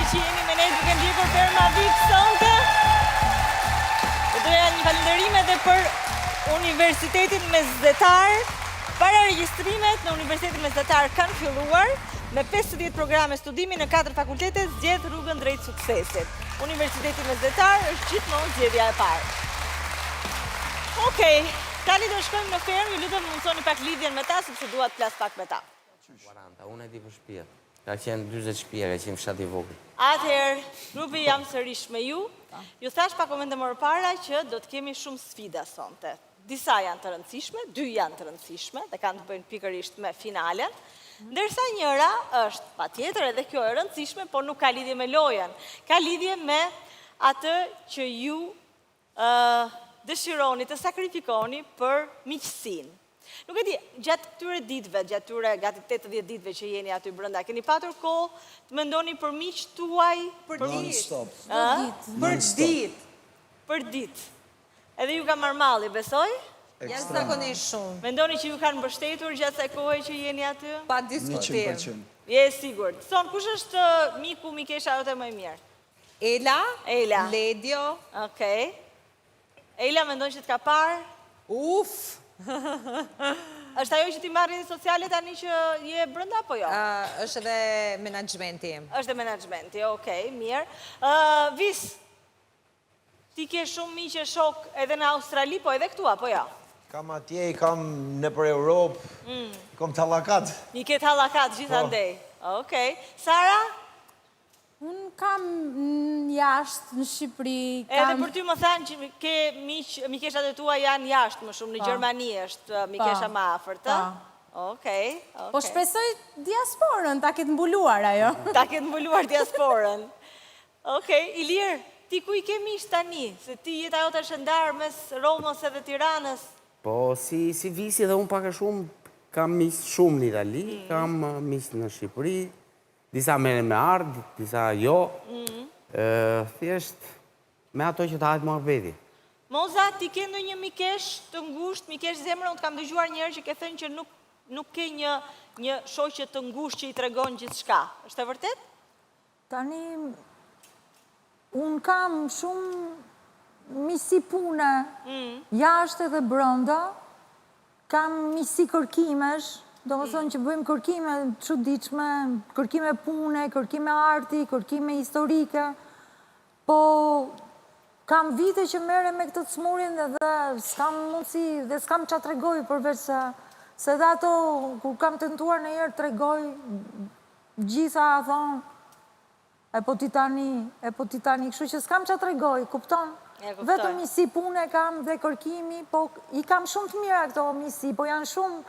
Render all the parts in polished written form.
që jeni me ne duke ndjekur Ferma VIP sonte. Do doja një falënderim edhe për Universitetin Mesdhetar. Pararegjistrimet në Universitetin Mesdhetar kanë filluar me 50 programe studimi në 4 fakultete zgjedh rrugën drejt suksesit. Universiteti Mesdhetar është gjithmonë zgjedhja e parë. Okej, tani do shkojmë në fermë, ju lutem mundësoni pak lidhjen me ta sepse dua të flas pak me ta. 40, unë e di për shpijat. Ka qenë 40 shpija, ka qenë fshat i vogël. Atëherë, grupi jam sërish me ju. Ju thashë pak momente më përpara që do të kemi shumë sfida sonte. Disa janë të rëndësishme, dy janë të rëndësishme dhe kanë të bëjnë pikërisht me finalen. Ndërsa njëra është patjetër edhe kjo e rëndësishme, por nuk ka lidhje me lojën. Ka lidhje me atë që ju dëshironi të sakrifikoni për miqësinë. Nuk e di, gjatë këtyre ditëve, gjatë këtyre gati 80 ditëve që jeni aty brenda, keni patur kohë të mendoni për miqtë tuaj? Për ditë. Për ditë. Për ditë. Edhe ju ka marrë malli, besoj? Jashtëzakonisht shumë. Mendoni që ju kanë mbështetur gjatë kësaj kohe që jeni aty? Pa diskutim. Je e sigurt. Son, kush është miku, mikesha jote më i mirë? Ela, Ela. Ledio. Okej. Ela mendon që të ka parë? Uf! Është ajo që ti marr rrjetet sociale tani që je brenda apo jo? Është edhe menaxhmenti. Është edhe menaxhmenti, okej, mirë. Vis, ti ke shumë miq e shok edhe në Australi, po edhe këtu apo jo? Kam atje, i kam nëpër Europë, mm. i kam tallakat. I ke tallakat gjithandej. Po. Okej. Sara? Unë kam jashtë në Shqipëri. Edhe për ty më thanë që ke miq, mikeshat e tua janë jashtë më shumë, në po. Gjermani është uh, mikesha po. më afër të. Po. Okej, okej. Po shpresoj diasporën, ta ketë mbuluar ajo. Ta ketë mbuluar diasporën. Okej, Ilir, ti ku i ke miqtë tani? Se ti jeta jote është e ndarë mes Romës edhe Tiranës. Po, si, si Visi dhe unë pak a shumë, kam miq shumë në Itali, mm. kam uh, miq në Shqipëri, Disa merren me art, disa jo. Mm. Thjesht me ato që të hahet muhabeti. Moza, ti ke ndonjë mikeshë të ngushtë, mikeshë zemre, unë të kam dëgjuar një herë që ke thënë që nuk nuk ke një një shoqe të ngushtë që i tregon gjithçka. Është e vërtetë? Tani unë kam shumë miqësi pune, mm. jashtë edhe brenda, Kam miqësi kërkimesh, domethënë që bëjmë kërkime të çuditshme, kërkime pune, kërkime arti, kërkime historike, po kam vite që merrem me këtë të sëmurjen dhe s'kam mundësi dhe s'kam ça tregoj përveç se se dhe ato kur kam tentuar ndonjëherë tregoj gjitha thonë E po ti tani, e po ti tani, kështu që s'kam ça tregoj, kupton? Vetëm miqësi pune kam dhe kërkimi, po i kam shumë të mira këto miqësi, po janë shumë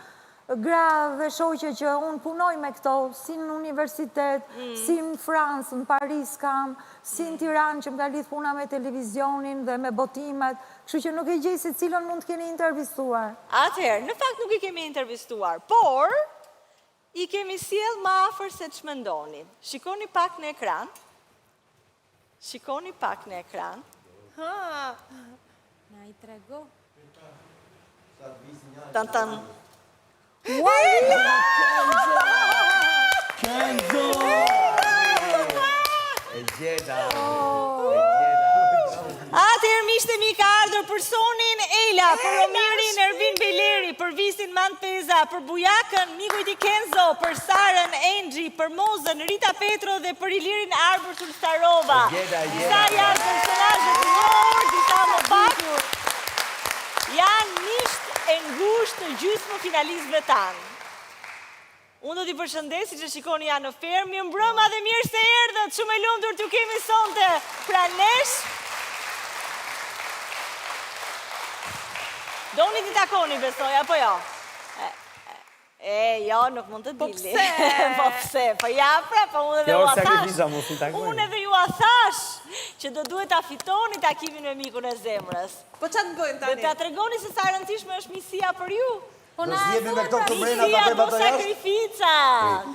gra dhe shoqe që unë punoj me këto, si në universitet, mm. si në Francë, në Paris kam, si në Tiranë që më ka lidh puna me televizionin dhe me botimet, kështu që nuk e gjej se cilën mund të keni intervistuar. Atëherë, në fakt nuk i kemi intervistuar, por I kemi sjellë më afër se ç'mendoni. Shikoni pak në ekran. Shikoni pak në ekran. Ha. Na i trego. Tan tan. Kenzo! E gjeta. E gjeta. Atëherë miqtë e mi ka ardhur për Sonin Ela, për Romirin Ervin Bejleri, për Visin Mand Peza, për Bujakën miku i tij Kenzo, për Sarën Enxhi, për Mozën Rita Petro dhe për Ilirin Arbër Sulstarova. Disa janë personazhe të njohur, disa më pak. Janë miqtë e ngushtë të gjysmëfinalistëve tanë. Unë do t'i përshëndes, siç e shikoni janë në fermë, mirëmbrëma dhe mirë se erdhët, shumë e lumtur t'ju kemi sonte pranë nesh. Doni t'i takoni, besoj, apo jo? E, e, jo, nuk mund të po dilni. Po pse? Po pse? Po ja, pra, po unë edhe jua thashë. Unë edhe jua thashë që do duhet ta fitoni takimin me mikun e zemrës. Po ça të bëjmë tani? Dhe ta tregoni se sa e rëndësishme është miqësia për ju. Po na e thua pra, Miqësia do sakrifica.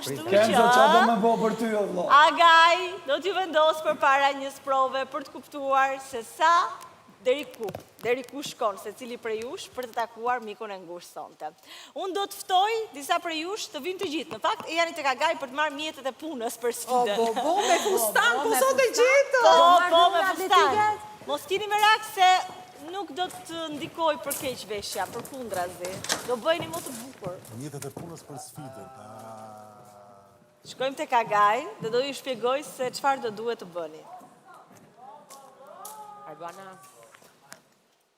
Kështu që Kenzo ça do me bo për ty o vlla. Agaj do t'ju vendosë përpara një sprove për të kuptuar se sa. Deri ku? Deri ku shkon secili prej jush për të takuar mikun e ngushtë sonte. Unë do të ftoj disa prej jush të vijnë të gjithë. Në fakt, ejani tek Agai për të marrë mjetet e punës për sfidën. O, bo, bo, me fustan, po sot e gjetëm! Po, po, me fustan. Mos kini merak se nuk do të ndikojë për keq veshja, përkundrazi. Do bëheni më të bukur. Mjetet e punës për sfidën. Shkojmë tek Agai dhe do ju shpjegoj se çfarë do duhet të bëni. Arbana.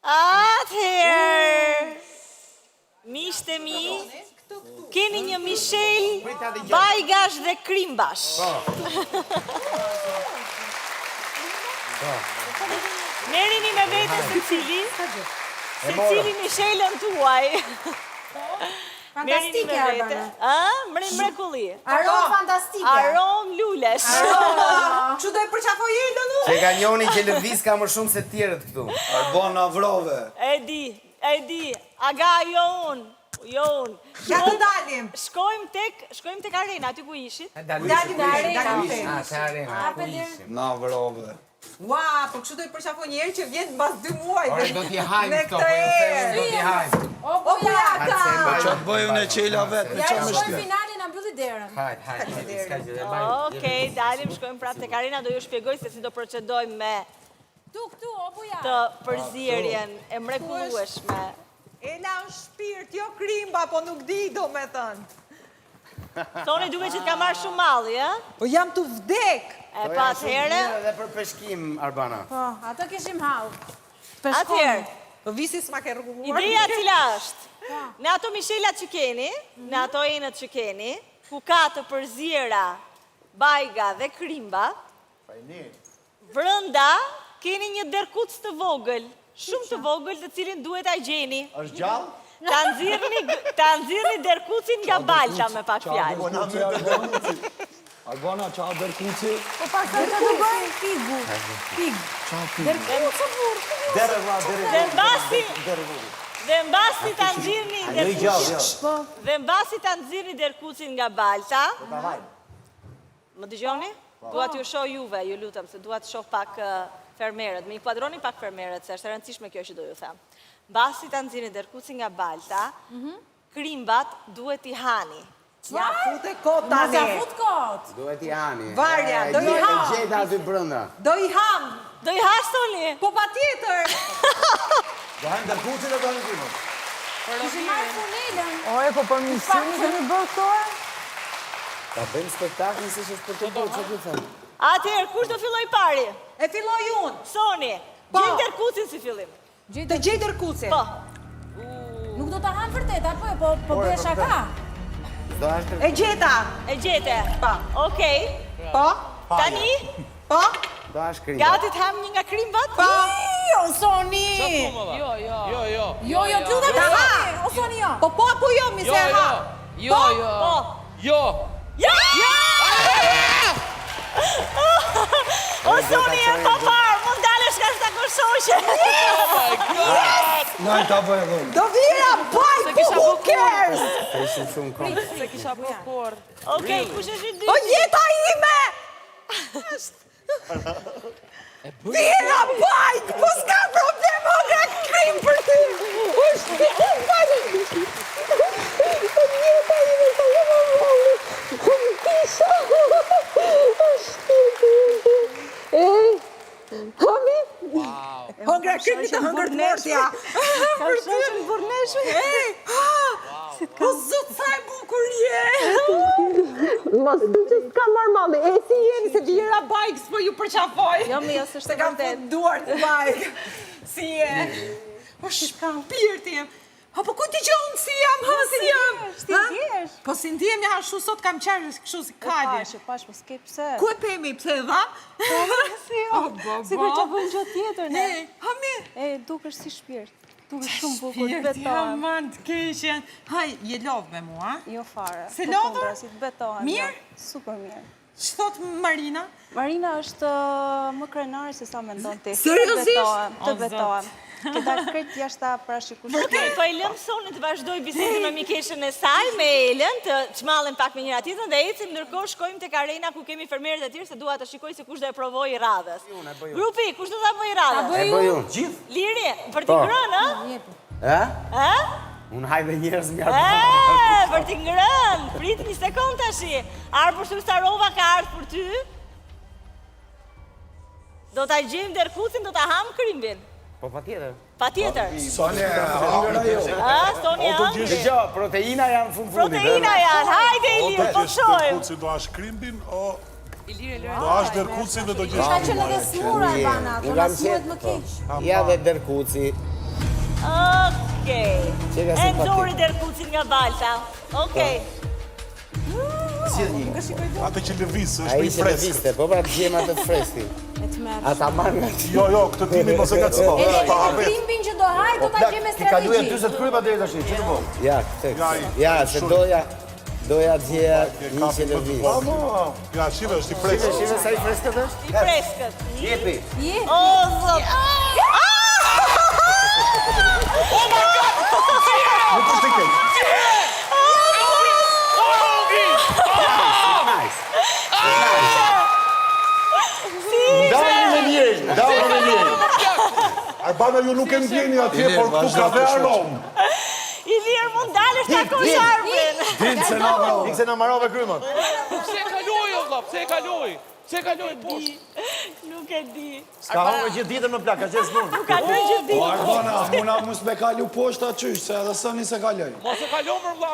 Atëherë, miqtë e mi, keni një mishelë bajgash dhe krimbash. Po. Po. Merrini me vete secili, secili mishelën tuaj. Fantastike, Arbana. Ë, mre mrekulli. Aromë fantastike. Aromë lulesh. Që do e përqafoj Elën unë? Që ka njoni që lëviz ka më shumë se tjerët këtu. Arbana vrove. E di, e di. Aga, jo unë. Jo unë. Ja të dalim. Shkojmë tek, shkojmë tek arena, aty ku ishit. Dalim te arena. Ah, te arena, ku ishim. Na vrove. Ua, po kështu do i përqafoj një herë që vjen mbas dy muajve. Ore, do t'i hajmë këto, po ju them, do t'i hajmë. O bujaka! Po ça të bëj unë e qela vetë, me Ja, ça me shkojmë shty. finale, na mbylli derën. Hajt, hajt, hajt, s'ka gjë, e mbajmë. Okej, dalim, shkojmë prapë tek arena, do ju shpjegoj se si do procedojmë me Këtu, këtu, o bujar. të përzierjen e mrekullueshme. Ela është shpirt, jo krimba, po nuk di do me thënë. Soni duket që të ka marrë shumë malli, ë? Po jam tu vdek! E pa atëherë... Edhe për peshkim, Arbana. Po, atë kishim hall. Atëherë, Po visi s'ma ke rregulluar. Ideja cila është? Në ato mishelat që keni, në ato enët që keni, ku ka të përziera bajga dhe krimba, brenda keni një derrkuc të vogël, shumë të vogël të cilin duhet ta gjeni. Është gjallë? Ta nxirrni ta nxirrni derrkucin nga balta me pak fjalë. Po na mytë derrkuci. Arbana, ça derrkuci? Po pastaj ça do bëjmë? Pigu. Pig. Derrkuc o burrë. Derre vlla, derre. Dhe mbasi Dhe mbasi ta nxirrni derrkucin. Jo. Po. Dhe mbasi ta nxirrni derrkucin nga balta. Do ta hajmë. Më dëgjoni? Dua t'ju shoh juve, ju lutem, se dua të shoh pak fermerët. Më inkuadroni pak fermerët, se është e rëndësishme kjo që do ju them. Mbasi ta nxirrni derrkucin nga balta, krimbat duhet t'i hani. Ja fute kot tani. Mos ja fut kot. Duhet t'i hani. Varja, do i ham. E gjeta aty brenda. Do i ham. Do i hash Soni? Po patjetër. Do hajmë derrkucin dhe do hajmë krimën. Kishim marrë funelën. Ore, po për miqësinë kemi bërë këto e? Ta bëjmë spektaklin siç është për të bërë, çfarë t'ju them? Atëherë, kush do filloj pari? E filloj unë. Soni, Po. gjej derrkucin si fillim. Të gjej derrkucin. Po. Nuk do ta ham vërtet, apo jo, po po bëj shaka. Do hash E gjeta. E gjete. Po. Okej. Po. Tani, Po. Do hash krimbat. gati të ham një nga krimbat? Po. Jo, Soni. Jo, jo. Jo, jo. Jo, jo, të lutem, Ta ha. Soni. O Soni, jo. Po po apo jo, mi se Jo, e ha. jo. Jo, jo. Po. Jo. Ja! O Soni e pa parë, mund dalësh nga shtaku shoqe. Oh my god! Naj ta bëj edhe unë. Do vira bajk, po who cares? Se ishim shumë kohë. Se kisha bërë kurrë. Okej, kush është i O dyti? jeta ime! Vira bajk, po s'ka problem, o nga krim për ty. O shpi, o bajk. O jeta ime, sa jam o vallë. O më kisha. O shpirti im. E, hami? Hëngra krimi të hëngër të mortja. Kam shoqen burrneshë. Ej, ha! Po zot sa e bukur je! Mos du që s'ka marrë malli. E si jeni se vira bajk s'po ju përqafoj. Jo, mi, jo, s'është Se kam vërtet. fut duart në bajk. Si je? Po shpirti im. Ha, po ku ti që unë si jam, ha, si jam? Si Ha? ndihesh? Po si ndihem ja ashtu sot kam qarë kështu si kali. Pash, pash, po s'ke pse. Ku e pemi, pse e dha? Po, si jo. O, bo, Sikur bo. të bëjmë gjë tjetër ne. E, ha mi. E, dukesh si shpirt. Dukesh shumë bukur, të Shpirti, betohem. aman, të keqen. Haj, je lodh me mua? Jo fare. Se Po lodhur? kundra, si të betohem. Mirë? jo. Super mirë. Ç'thot Marina? Marina është më krenare se sa mendon ti. Seriozisht? Të betohem, të O, Zot. betohem. Ke dalë krejt jashtë parashikueshmërisë. Okej, po e lëmë Sonin të vazhdojë bisedën me mikeshën e saj, me Elën, të çmallen pak me njëra tjetrën dhe ecim ndërkohë shkojmë tek arena ku kemi fermerët e tjerë se dua të shikoj se kush do e provojë radhës. Grupi, kush do ta bëjë radhës? E bëj unë. Gjithë? Liri, për t'i Po. ngrënë, ë? Ë? Ë? Unë haj dhe njerëz më E, për t'i ngrënë. Prit një sekond tashi. Arbër Sulstarova ka ardhur për ty. Do ta gjejmë derrkucin, do ta hamë krimbin. Po patjetër. Patjetër. Soni e hëngër ajo. A, Soni e hëngri. Dëgjo, proteina janë fund fundit. Proteina janë, hajde O Ilir, do po gjesh shohim. derrkucin, do hash krimbin, o do hash derrkucin dhe do gjesh Ka qenë edhe smur, Albana, Unë po kam na smuret qenë- më keq. Ja dhe derrkuci. Okej. Që ka E simpatik. nxori derrkucin nga balta. Okej. Si një. Atë që lëviz, është Ai më i që freskët. lëvizte, po pra të gjejmë atë freskin. A ta marr nga ti. Jo, jo, këtë timin mos e ngacmo. Edhe Ta edhe vet. krimbin që do haj, do Po ta plak, gjej me ti kaluja strategji. 40 krypa deri tash, ç'të po? Ja, këtë. Ja, ai. Ja, se doja doja të gjeja E një kapi që më të lëviz. po. Ja, shive, është i Shive, freskët. shive sa i freskët është? I freskët. Jepi. Jepi. O, zot. Nuk është i keq. Nice. Ndani me njerëz, ndani me njerëz. Arbana ju nuk e ndjeni atje, Ilir, por këtu vazhdo ka dhe të shoqë. aromë. Ilir mund dalësh takosh Arbrin. Din se na vrau. Ik se na marove krymën. Pse e kaloi o vlla? Pse e kaloi? Pse e kaloi poshtë? Nuk e di. S'ka hongër gjithë ditën më plak, ka qenë smur. Nuk ka ngrënë gjithë Po ditën. Arbana, muna mos me kalu poshtë aty, se edhe Soni se kaloi. Mos e kalo mër vlla.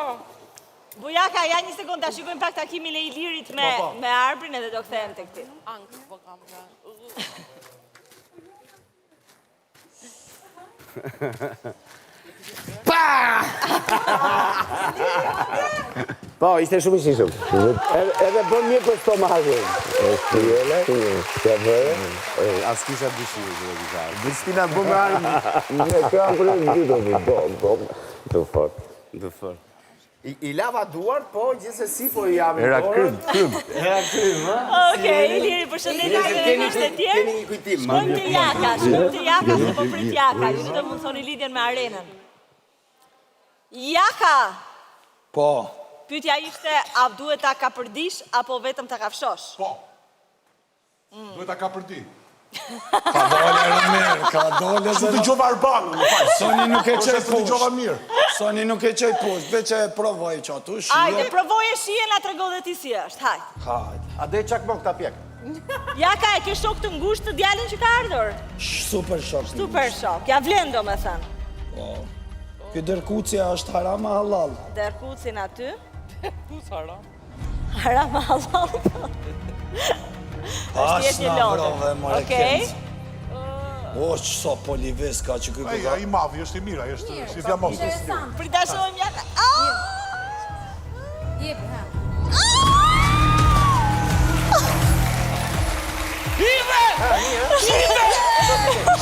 Bujaka, ja një sekond, ta shikojmë pak takimin e Ilirit me, Po, po. me Arbrin edhe do kthehem tek ti. Ankth po kam pra. Pa! Po, ishte shumë i shijshëm. Edhe edhe bën mirë për stomakun. Është jele, ja bëre. As kisha dyshime që do kisha. Kristina bën me armë. Në ekran kur e dytë, po, po. Të fort. Të fort. I, i lava duart, po gjithsesi po i japim Era dorën. krym, krym. Era krym, ë? Okej, Iliri, përshëndetje Keni- edhe miqtë e tjerë. Keni një kujtim. Shkojmë te Jaka, shkojmë te Jaka se po prit Jaka. Ju lutem mundësoni lidhjen me arenën. Jaka, Po. pyetja ishte a duhet ta kapërdish apo vetëm ta kafshosh? Po. Duhet ta kapërdi. Ka dole Romir, ka dole Kështu dëgjova Arbanën, më fal. Soni nuk e Po, çoj se s'të dëgjova poshtë. mirë. Soni nuk e çoj poshtë, veç e provoj që aty Hajde, shije. provoje shijen, na trego dhe ti si është. Hajde. Hajde. A do e çakmok ta pjek? Jaka, e ke shok të ngushtë të djalin që ka ardhur? Super shok. Super shok, ja vlen do me thënë. Po. Ky derrkucia është haram a halal. Derrkucin aty. Derrkuc haram. Haram a halal. Është thjesht një na lodër. vrove, more Okej. Kenz. O, që sa polivis ka që ky Ai, ka. ai i madhi, është i mirë, ai është si fjamos. Interesant. Prit ta shohim Jaka. Ah! Jepi, ha. Hive! Hive!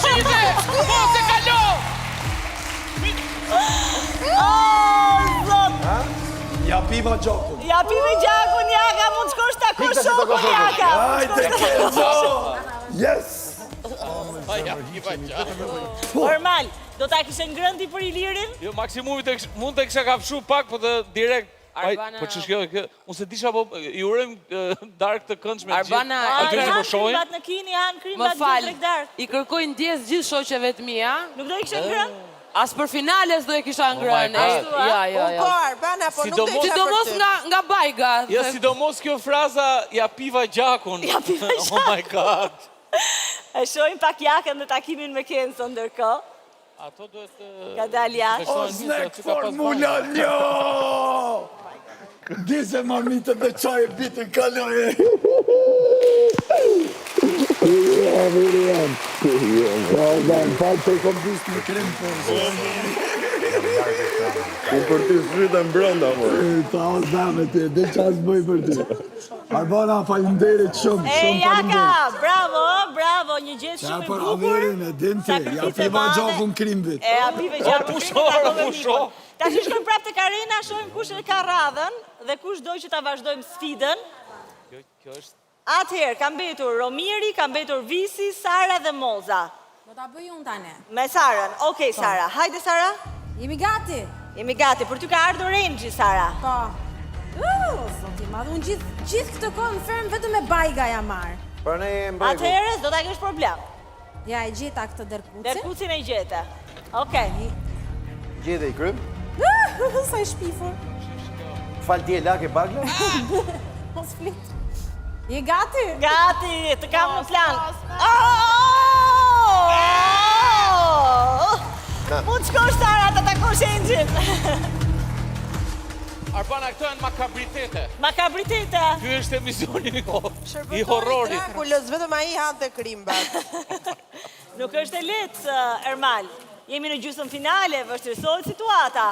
Hive! Mos e kalo! Oh, zot. Ja piva gjakun. Ja pive gjakun, Jaka, mund të shkosh takosh Pikë tash shokun, takosh Jaka. Mund Hajde të shkosh takosh Kenzo! Yes! Ja piva gjakun. Normal, do ta kishe ngrënë ti për Ilirin? Jo, maksimumi të kish- mund të kisha kafshu pak, po të direkt. Ai, Arbana- po ç'është kjo? Kjo, unë se disha po i urojmë darkë të këndshme të gjithë. Arbana, atyre që po Han shohin. krimbat në kini, han Më krimbat fal, gjithë drek darkë. i kërkoj ndjes gjithë shoqeve të mia. Nuk do i kishe ngrënë? As për finales do e kisha ngrënë. Oh my e, God. Ja, ja, Unë po, ja. Arbana, po nuk do Sidomos- isha për Sidomos ty. nga nga bajga. Jo, sidomos kjo fraza ja piva gjakun. Ja piva Oh my god. E shohim pak Jakën dhe takimin me Kenzo ndërkohë. Ato duhet të Ka dalë jashtë. O, snack formula një! Dise marmitën dhe çaj e bitën kaloj. Jam, jam. Po, da, më falë që i kom disë në krim, po. Unë për ty frytem brenda, mo. Ta o zame ti, dhe qa s'bëj për ty. Arbana, faleminderit shumë, E shumë Jaka, faleminderit. bravo, bravo, një gjest Qa shumë i për bukur. Amirin e din ti, ja Sakrificë e piva madhe. gjakun krimbit. E a pive gjakun pusho, krimbit, takove pusho. mikun. Tash shkojmë prapë tek arena, shohim kush e ka radhën dhe kush do që ta vazhdojmë sfidën. Kjo, kjo është Atëherë, ka mbetur Romiri, ka mbetur Visi, Sara dhe Moza. Do ta bëj unë tani. Me Sarën. Okej, Po. Sara. Hajde, Sara. Jemi gati. Jemi gati. Për ty ka ardhur Enxhi, Sara. Po. Uh, zoti i madh, unë gjithë gjithë këtë kohë në fermë vetëm me bajga jam marrë. Pra ne jemi bregu. Atëherë do ta kesh problem. Ja, e gjeta këtë derrkucin. Derrkucin e gjete. Okej. Gjete i krym. Sa i shpifur. Fal ti e lake bagla? Mos flit. Je gati? Gati, të kam në plan. Mund të shkosh Sara të takosh Enxhin. Arbana, këto janë makabritete. Makabritete. Ky është emisioni i horrorit. Drakulës, vetëm ai hante krimbat. Nuk është e lehtë, Ermal. Jemi në gjysmë finale, vështirësohet situata.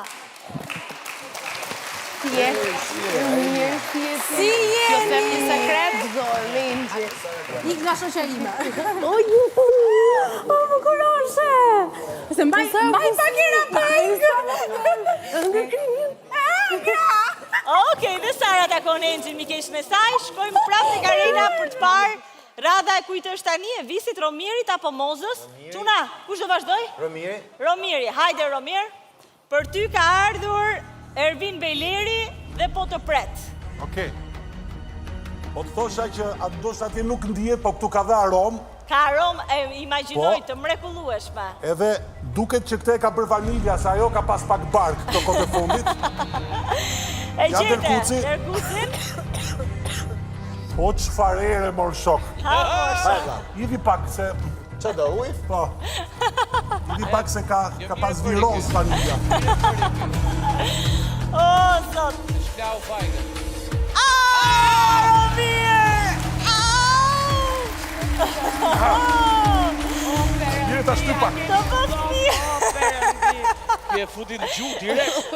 Si je? Mirë, si je? Si jeni? Kjo them një sekret, gëzohem, me Inxhi. Ik nga shoqja ime. O, ju! O, bukuroshe! Se mbaj, mbaj pak era bajgë. Nga krimin. Okej, dhe Sara takon Enxhin mikeshën e saj, shkojmë prapë tek arena për të parë radha e kujt është tani, e Visit, Romirit apo Mozës? Çuna, kush do vazhdoj? Romiri. Romiri, hajde Romir. Për ty ka ardhur Ervin Bejleri dhe po të pret. Okej. Po të thosha që ndoshta atje nuk ndihet, po këtu ka dhe aromë. Ka aromë, e imagjinoj, Po. të mrekullueshme. Edhe duket që këtë e ka bërë vanilja, se ajo ka pas pak bark këto kohët e fundit. E Ja gjete, derrkuci. derrkucin. Po çfarë ere mor shok. Ha, mor shok. Hidhi pak se Ça do ujë? Po. Hidhi pak se ka ka pas viroz vanilja. O, zot. Shklau bajgën. Au, mirë! Au! Mirë ta shty pak. Të bëft mirë! Ti e futi në gjuhë direkt.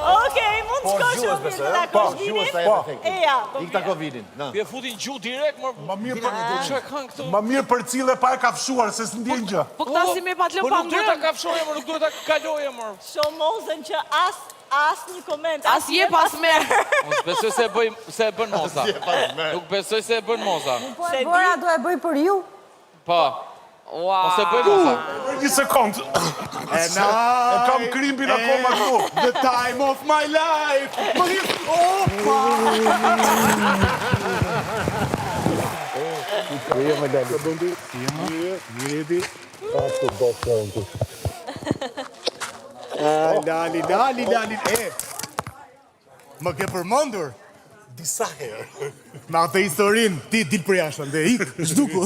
Okej, mund të Po, shkosh gjuhës Romir besoj, të ë? takosh Po, Vinin? gjuhës ta jep Po. efektin. Eja, po Ik tako Vinin. Na. Ti e futi në gjuhë direkt, mor. Ma mirë për Ç'e kanë këto? Ma mirë përcille pa e kafshuar se s'ndjen gjë. Po këta si me pat lënë Po pa nuk duhet ta ngrënë. kafshoje, mor, nuk duhet ta kaloje, mor. Shoh Mozën që as as një koment, As jep, as merr. Unë s'besoj se e bëj se e bën Moza. Nuk besoj se e bën Moza. Po e bëra, do e bëj për ju. Po. Ua. Mos e bëj Moza. Për një sekond. E E kam krimbin akoma këtu. The time of my life. Më hip, opa! Mirë, Edi. Lali, lali, lali, e. Më ke përmendur Disa herë. me atë historinë, ti dil për jashtë, dhe ik, zhduku.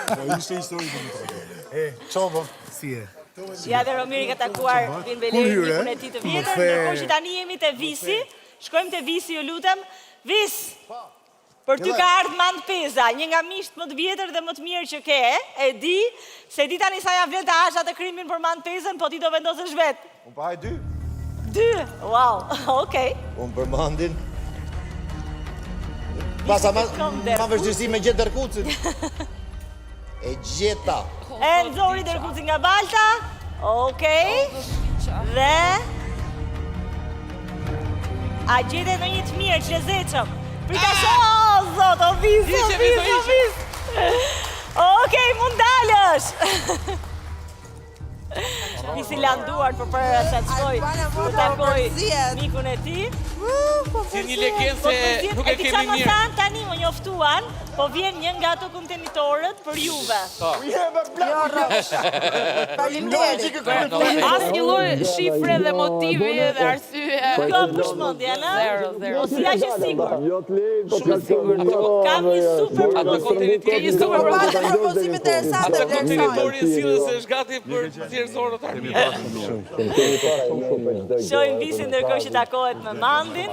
Po ishte histori të më tregoj. E, Çovë. si e? Ja dhe Romiri ka takuar Vin Kur Bejlerin, hyre, mikun e tij të më vjetër, the- ndërkohë që tani jemi te Visi. Shkojmë te Visi, ju lutem. Vis. Për ty ka ardhë Mand Peza, një nga miqtë më të vjetër dhe më të mirë që ke, e di, se di tani sa ja vlen të hash atë krimbin për Mand Pezën, po ti do vendosësh vetë. Unë po haj dy. Dy, wow, okej. Unë për Mandin. Pasa ma, ma vështirësi me gjetë derrkucin. E gjeta. E nxori derrkucin nga balta, okej. Dhe... A gjete ndonjë të mirë, të lezetshëm? Prita shoh, o, zot, o vis, o Hiqe, vis, Vizo, o hiqe. vis. Okej, mund dalësh. Visi lan duart përpara se të shkoj Albana, të po takoj përzihet. mikun e tij. Po Si një legend Po se përzihet, nuk e e di kemi qa më mirë. thanë tani më njoftuan, po vjen një nga ato kontenitorët për juve. Po. Jo, rrofsh. Faleminderit. Asnjë lloj shifre dhe motivi dhe arsye. Nuk ka mbush mendja, na? Zero, zero. Po si aq e sigurt. Shumë e sigurt. Kam një super Atë propozim. kontenitori Ke një super Po propozim. pate propozim interesant Atë e vlerësoj. kontenitori sillet se është gati për thjerrëzorët armikë. Shohim Visin ndërkohë që takohet me Mandin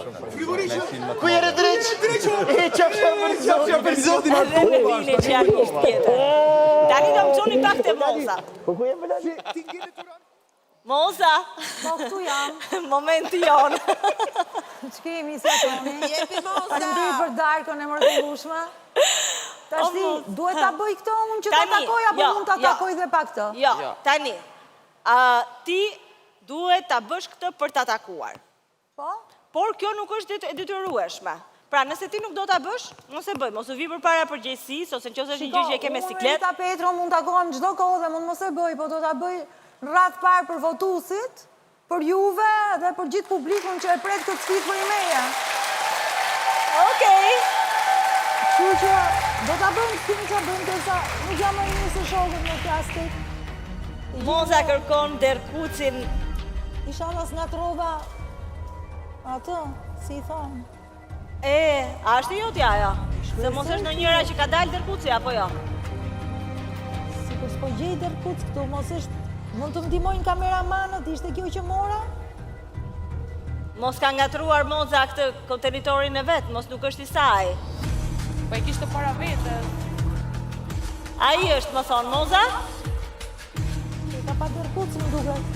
Ku jere dreq? E qafsha për zotin. Për zotin. dhe me Vinin që janë miq tjetër. Tani do më çoni pak te Moza. Moza, Po, këtu jam. momenti jonë. Ç'kemi, si jeni? Jepi Moza. Faleminderit për darkën e mrekullueshme. Tashti, O, Moza. duhet ta bëj këtë unë që ta Tani, takoj apo jo, mund ta jo. takoj dhe pa këtë? Jo, tani. A, ti duhet ta bësh këtë për ta takuar. Po? Por kjo nuk është e detyrueshme. Pra, nëse ti nuk do ta bësh, mos e bëj, mos u vi përpara përgjegjësisë ose në qoftë se është një gjë që e ke me siklet. Unë me Rita Petro mund takohem çdo kohë dhe mund mos e bëj, po do ta bëj në radhë parë për votuesit, për juve dhe për gjithë publikun që e pret këtë sfidë prej meje. Okej. Kështu që do ta bëjmë s'kemi ça bëjmë ndërsa nuk jam më mirë se shokët në këtë aspekt. Moza kërkon derrkucin. Ishalla s'ngatërrova atë, si i thonë. E, a është e jotja ajo? Se mos është ndonjëra që ka dalë derrkuci, apo jo? Sikur s'po gjej derrkuc këtu, mos është... Mund të më ndihmojnë kameramanët, ishte kjo që mora? Mos ka ngatërruar Moza këtë kontenitorin e vet, mos nuk është i saj. Po e kishte para vetes. Ai është, më thonë, Moza? Ka pa derrkuc, më duket.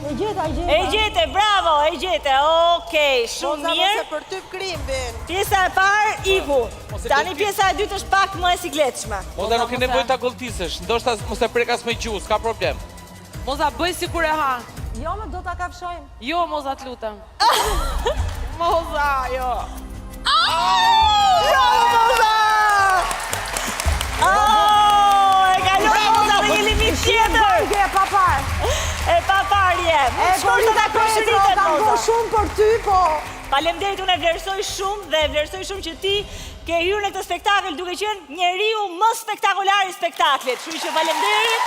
E gjeta, e gjeta. E gjete, bravo, e gjete, okej, shumë Moza mirë. mos e përtyp krimbin. Pjesa e parë, iku. Tani pjesa e dytë është pak më e sikletshme. Moza nuk ke nevojë ta gëlltisësh, ndoshta mos e prek as me gjuhë, s'ka problem. Moza bëj sikur e ha. Jo, më do ta kafshojmë. Jo, Moza të lutem. Moza, jo. Bravo, Moza! Oh, e kaloi Moza në një limit tjetër. E pa parë. E pa parë je. E Shkoj të takosh Petro, Ritën, kam Moza. bërë shumë për ty, po... Faleminderit, unë e vlerësoj shumë dhe e vlerësoj shumë që ti ke hyrë në këtë spektakël duke qenë njeriu më spektakolar i spektaklit. Kështu që faleminderit.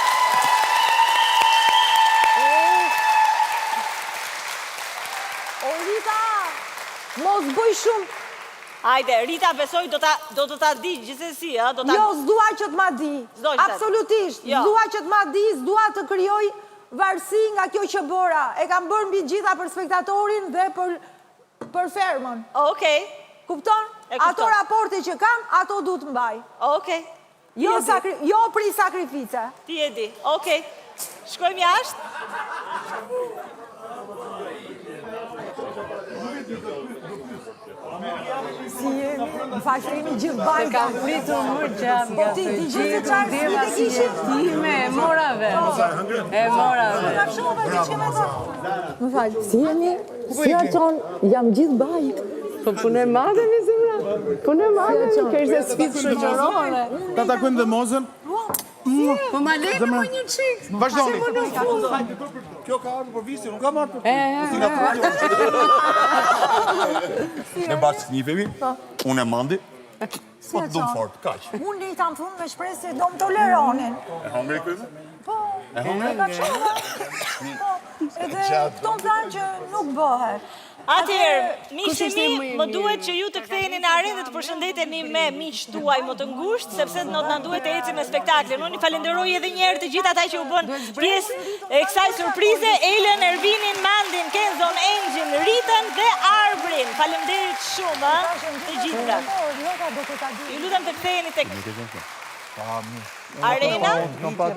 O Rita, mos bëj shumë. Hajde, Rita besoj do ta do të ta di gjithsesi, ë, do ta Jo, s'dua që të ma di. S'do që ta di. Absolutisht, Jo. s'dua që të ma di, s'dua të krijoj varësi nga kjo që bëra. E kam bërë mbi gjitha për spektatorin dhe për për fermën. Okej. Kupton? E kuptoj. Ato raporte që kam, ato du të mbaj. Okej. Jo, sakri, jo pri sakrifice. Ti e di. Okej. Shkojmë jashtë. Si jemi, në fakt jemi gjithë bajka. Kam pritur më gjatë Po nga ti, të di gjithë gjithë, se çfarë ndjeva sfide si kishim? jetime, e mora vesh. E mora vesh. Kafshova, ti ç'ke me thënë? Më fal, si jemi? Si Arton, jam gjithë bajt. Po punë e madhe mi zemra. Punë e madhe, kjo ishte sfidë shoqërore. Ta takojmë dhe Mozën. Po ma leni më një çik. Vazhdoni. Se më në fund. Kjo ka ardhur për Visin, nuk ka marrë për E, ty. Ne bashkë njihemi, unë e Mandi, po të dum fort, kaq. Unë li ta në fund me shpresë se do më toleronin. E hëngri kryme? Po, E hëngri? e kafshova. Po, edhe këto më thanë që nuk bëhet. Atëherë, miqtë Kush e ishte mi, më i më mirë? duhet që ju të ktheheni në arenë dhe të përshëndeteni me miqtë tuaj më të ngushtë, sepse do na duhet të ecim me spektaklin. Unë i falenderoj edhe një herë të gjithë ata që u bën pjesë e kësaj surprize, Elën, Ervinin, Mandin, Kenzon, Enxhin, Ritën dhe Arbrin. Faleminderit shumë, ë, të gjithëve. Po, Ju lutem të ktheheni tek arena.